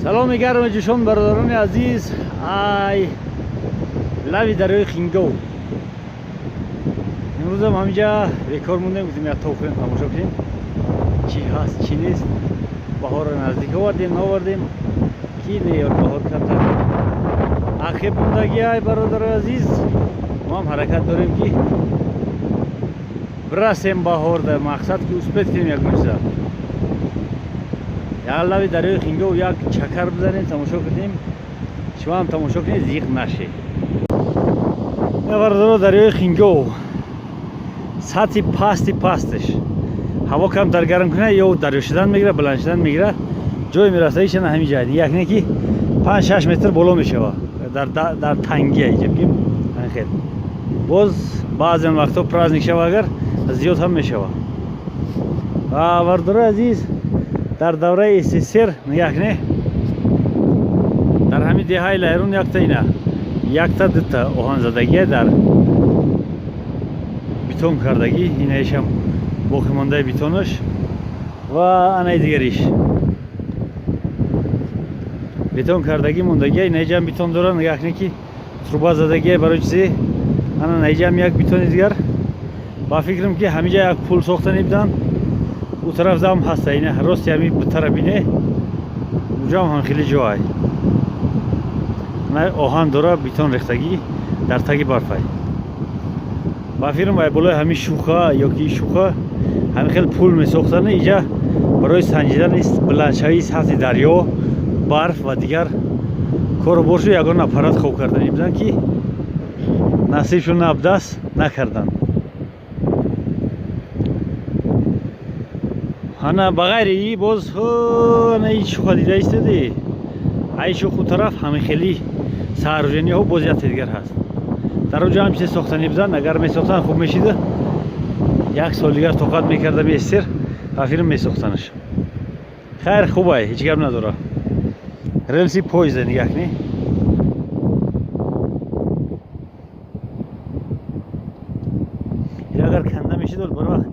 Саломи гарми ҷӯшон, бародарони азиз, ай лави дарёи Хингов. Имрӯзам ҳаминҷа бекор мондем, гуфтем як тов кунем, тамошо кунем чӣ ҳаст, чӣ нест. Баҳорро наздик овардем, наовардем ки не, баҳор камтар ақиб мондагӣ. Ай бародарои азиз, мо ҳам ҳаракат дорем ки бирасем баҳорда, мақсад ки успеть кунем ягон чиза. Як лави дарёи Хингов як чакар бизанем, тамошо кунем, шумо ҳам тамошо кунед, зиқ нашед. Бародаро, дарёи Хингов сатҳи пасти пасташ, ҳаво камтар гарм кунад, ё дарё шудан мегирад, баланд шудан мегирад, ҷое мерасад, ишана ҳамин ҷай як не ки 5-6 метр боло мешавад дар тангия иҷа ки хел. Боз баъзен вақтҳо праздник шава, агар зиёд ҳам мешавад. Ва бародарои азиз, дар давраи СССР нигоҳ не, дар ҳамин деҳаи Лайрун якта ина, якта дута оҳанзадагия дар бетон кардагӣ, инаишам боқимондаи бетонаш ва анаи дигариш бетон кардагӣ мондагия. Инаиҷам бетон дора, нигоҳ не ки труба задагия барои чизе. Ана наиҷам як бетони дигар. Ба фикрам ки ҳамиҷа як пул сохтани буданд, ӯ тарафдам ҳаста, ина рости ҳами бутара бине, уҷоам ҳам хеле ҷоай оҳан дора, бетон рехтагӣ дар таги барфай. Ба фикрам ай болои ҳамин шуха ёки шуха ҳамин хел пул месохтанд иҷа барои санҷидани баландшавии сатҳи дарё, барф ва дигар кору боршу ягон аппарат хоб кардани буданд ки насибшон набудааст, накарданд. Ана ба ғайри и боз ана и шуха дида истоди, ай шуху тараф ҳамин хели сооружениҳо боз якте дигар ҳаст. Дар онҷо ҳам чизе сохтанӣ буданд, агар месохтанд, хуб мешида. Як сол дигар тоқат мекардам СССР, ба фирм месохтанаш. Хайр, хубай, ҳеҷ гап надора. Релси поезда нигаҳ кунӣ. Агар канда мешид, бар вақт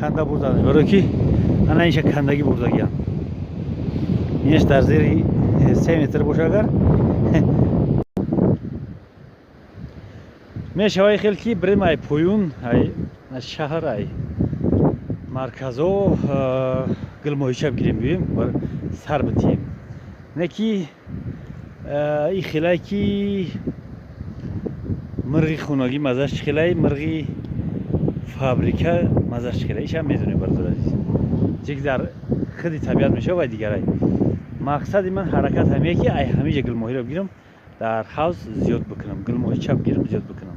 канда бурданаш, барое ки ана инша кандагӣ бурдагиам, инаш дар зери 3 метр боша, агар мешавад хел ки бирем ай поюн, ай шаҳр, ай марказо гулмоҳича бигирем, биёем сар битием. Не ки и хелай ки мирғи хунагӣ маззаш чӣ хелай, мирғи фабрика маззаш чӣ хелай, ишам медонем, бародар азиз, чӣ ки дар худи табиат мешавад вай дигарай. Мақсади ман ҳаракат ҳамие ки ай ҳамиҷа гулмоҳиро бигирам, дар ҳавз зиёд бикунам, гулмоҳича бигирам, зиёд бикунам.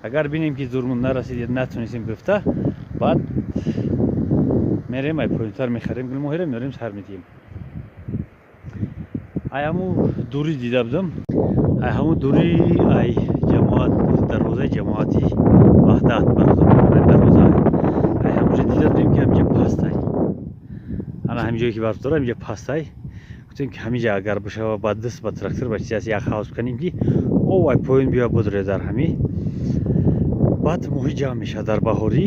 Агар бинем ки зурмон нарасид, натонистем гирифта, баъд мерем ай поёнтар мехарем гулмоҳиро, меорем, сар медиҳем. Ай ҳаму дурӣ дида будам, ай ҳаму дурӣ, ай ҷамоат, дарвозаи ҷамоати Ваҳдат, бародар, дарвоза ай ҳамуҷа дида будем ки ҳамиҷа пастай, ана ҳамин ҷое ки барф дора, ҳамиҷа пастай. Гуфтем ки ҳамиҷа агар бишава, ба даст, ба трактор, ба чизе аст, як ҳавз кунем ки об ай поён биё будре дар ҳами. Баъд моҳӣ ҷамъ мешавад, дар баҳорӣ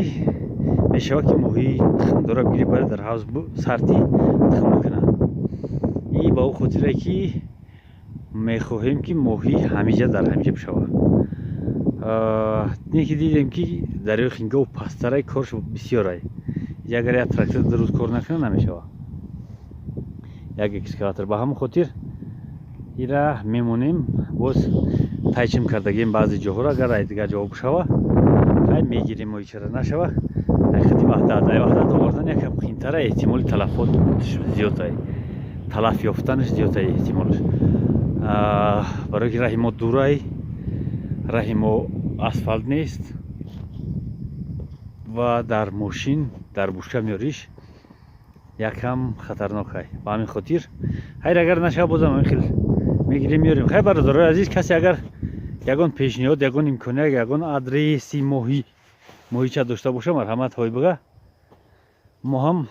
мешавад ки моҳии тухмдора бигири, бари дар ҳавз сарти тухм бикунад. И ба ӯ хотире ки мехоҳем ки моҳӣ ҳамиҷа дар ҳамиҷа бишавад. Не ки дидем ки дарёи Хингов пасттарай, корш бисёрай. Агар як трактор ду рӯз кор накунад, намешавад, як экскаватор. Ба ҳамон хотир ира мемонем, боз тайчим кардагем баъзе ҷоҳоро, агар ай дигар ҷо бишава, хай мегирем моҳичара, нашава, ай хати Ваҳдат, ай Ваҳдат овардан якам қиинтара, эҳтимоли талафот зиёдай, талаф ёфтанаш зиёдай эҳтимолаш, барое ки раҳи мо дурай, раҳи мо асфалт нест ва дар мошин дар бушка меориш якам хатарнокай. Ба ҳамин хотир хайр, агар нашава, бозам ҳамин хел мегирем, меорем. Хайр, бародарои азиз, касе агар ягон пешниҳод, ягон имконият, ягон адреси моҳӣ, моҳича дошта боша, марҳамат, ҳой бига, мо ҳам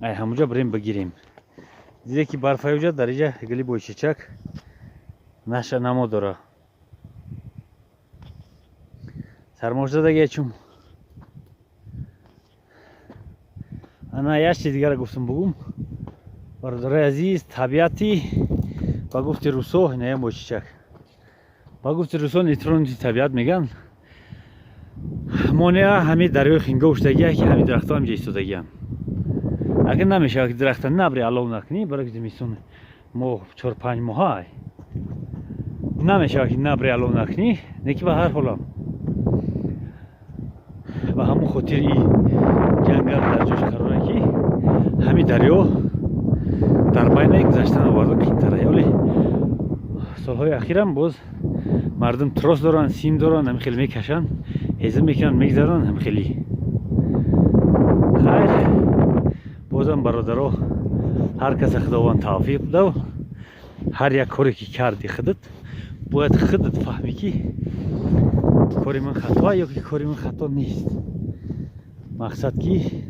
ай ҳамуҷа бирем, бигирем. Диде ки барфай уҷа дар иҷа гили бойчечак наша намо дора, сармошзадагия чум. Ана як чиз дигара гуфтам бугум, бародарои азиз, табиати Ба гуфти русо, ина мочичак, ба гуфти русо, нетронутый табиат меган. Монеа ҳами дарёи Хингоб шудагия, ки ҳами дарахтҳо ҳамҷа истодагиям. Агар намешавад, ки дарахта набри, алов накунӣ, барои ки зимистон моҳ 4-5 моҳа намешавад, ки набри, алов накунӣ. Неки ба ҳар ҳолам, ба ҳамон хотир и ҷангал дар ҷош қарора, ки ҳами дарё дар байне гузаштан оварда қиинтара. Оле солҳои ахирам боз мардум трос доранд, сим доранд, ҳами хеле мекашанд, ҳезм мекунанд, мегзаронанд ҳами хели. Хайр, бозам, бародаро, ҳар каса Худованд тавфиқ дав. Ҳар як коре ки карди, худат бояд худат фаҳмӣ, ки кори ман хато ё ки кори ман хато нест. Мақсад, ки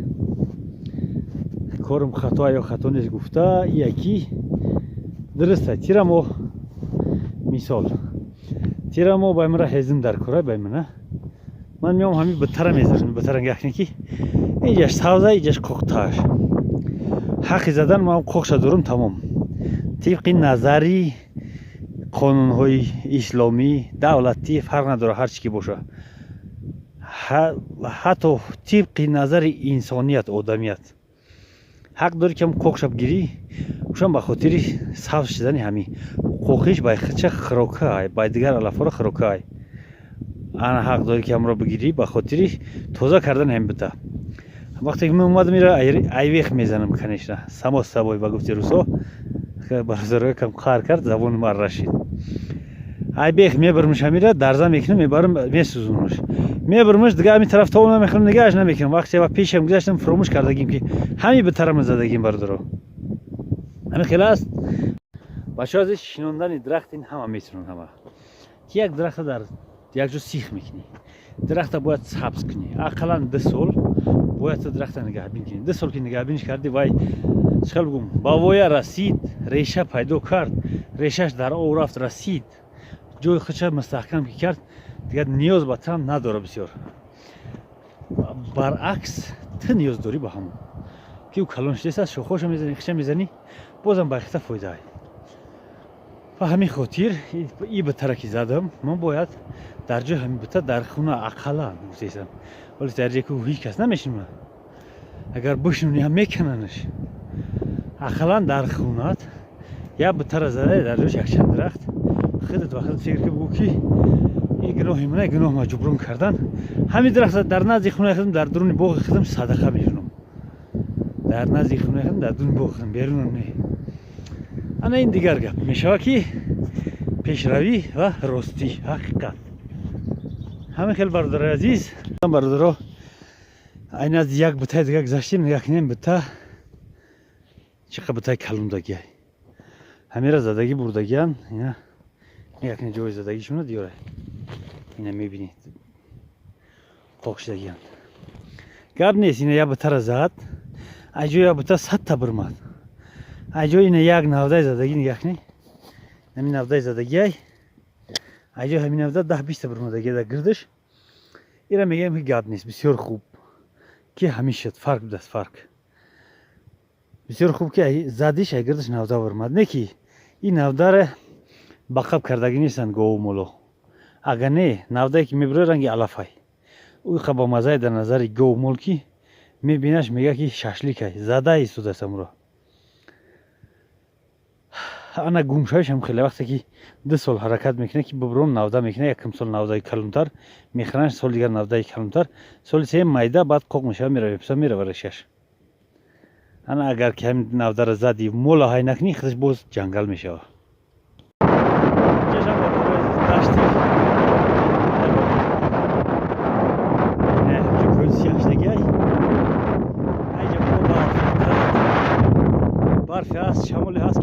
корум хато ё хато нест гуфта, яки дуруста. Тира моҳ, мисол, тира моҳ ба мара ҳезм дар кора, ба мана ман меом, ҳами битара мезанам. Битара гахне, ки иҷаш савза, иҷаш қоқташ, ҳаққи задан ман қоқша дорум, тамом. Тибқи назари қонунҳои исломӣ, давлатӣ, фарқ надорад, ҳар чӣ ки боша, ҳатто тибқи назари инсоният, одамият, ҳақ дорӣ, ки ҳам қоқша бигирӣ. Ушам ба хотири сабз шидани ҳамин қоқиш ба хича хӯрокаай, ба дигар алафҳоро хӯрокаай. Ана ҳақ дорӣ, ки ҳамро бигирӣ ба хотири тоза кардани ҳамин бита. Вақте ки ман омадам, ира айвех мезанам, конечно, само собой. Ба гуфти русо, бародаро, кам қаҳр кард, забони ман рашид. Айбех мебармш, ҳамира дарза мекунам, мебарам, месӯзонаш, мебармш, дига ҳамин тараф то намехӯрам, нигаҳаш намекунам. Вақте ва пешам гузаштам, фуромӯш кардагим, ки ҳамин битарама задагим. Бародаро, ҳамин хел аст. Бачаҳо азиз, шинондани дарахт ин ҳама метавонанд, ҳама ки як дарахта дар як ҷо сих мекунӣ. Дарахта бояд сабз кунӣ, ақаллан 2 сол бояд ту дарахта нигаҳбин кунӣ. 2 сол ки нигаҳбиниш кардӣ, вай, чӣ бигӯм, ба воя расид, реша пайдо кард, решаш дар об рафт, расид, ҷои худша мустаҳкам ки кард, дигар ниёз ба тан надора бисёр. Баръакс, ту ниёз дорӣ ба ҳамон, ки ӯ калон шудааст, шохоша мезанӣ, хиша мезанӣ, бозам ба хита фоидаай. Ба ҳамин хотир и битара ки задам, ман бояд дар ҷои ҳамин бита дар хуна ақаллан гуфтаистам, вале дар ҷое ки ҳеҷ кас намешинад, агар бишинонӣ ҳам мекананаш. Ақаллан дар хунат як битара зада, дар ҷош якчанд дарахт, худат ва худат фикр ки, бугӯ, ки ин гуноҳи мана, гуноҳ ма ҷуброн кардан. Ҳамин дарахта дар назди хонаи худам, дар дуруни боғи худам садақа мекунам. Дар назди хонаи худам, дар дуруни боғи худам, берунам не. Ана ин дигар гап мешавад, ки пешравӣ ва ростӣ, ҳақиқат ҳамин хел. Бародарои азиз, бародаро, ай назди як бутаи дига гузаштем. Нигоҳ кунем, бута чӣ қадр бутаи калондагиай. Ҳамира задагӣ бурдагиан. Ина нигоҳ кунед, ҷои задагишона диёра, ина мебинед, қоқ шудагиан. Гап нест, ина як бутара зад, ай ҷои як бута 100-та бирмад. Ай ҷои ина як навдаи задагӣ, нигоҳ кунед, ҳамин навдаи задагиай, ай ҷои ҳамин навда 10-20-та бирмадагия дар гирдаш. Ира мегӯям, ки гап нест, бисёр хуб, ки ҳамин шуд, фарқ будаст, фарқ бисёр хуб, ки задиш, ай гирдаш навда бирмад. Не ки ин навдара ба қаб кардагӣ нестанд гову моло. Агар не, навдае ки мебирояд, ранги алафай, ӯ ба маззае дар назари гову мол, ки мебинаш, мега, ки шашликай зада истодааст амро. Ана гумшавишам хеле. Вақте ки 2 сол ҳаракат мекунад, ки буброн, навда мекунад, якум сол навдаи калонтар мехӯранд, соли дигар навдаи калонтар, соли сеюм майда, баъд қоқ мешавад, мерава, писа мерава решаш. Ана агар ки ҳамин навдара зади, мола ҳай накунӣ, худаш боз ҷангал мешавад. Дашти сияҳшудагиай, айҷа барфи ҳаст, шамоле ҳаст.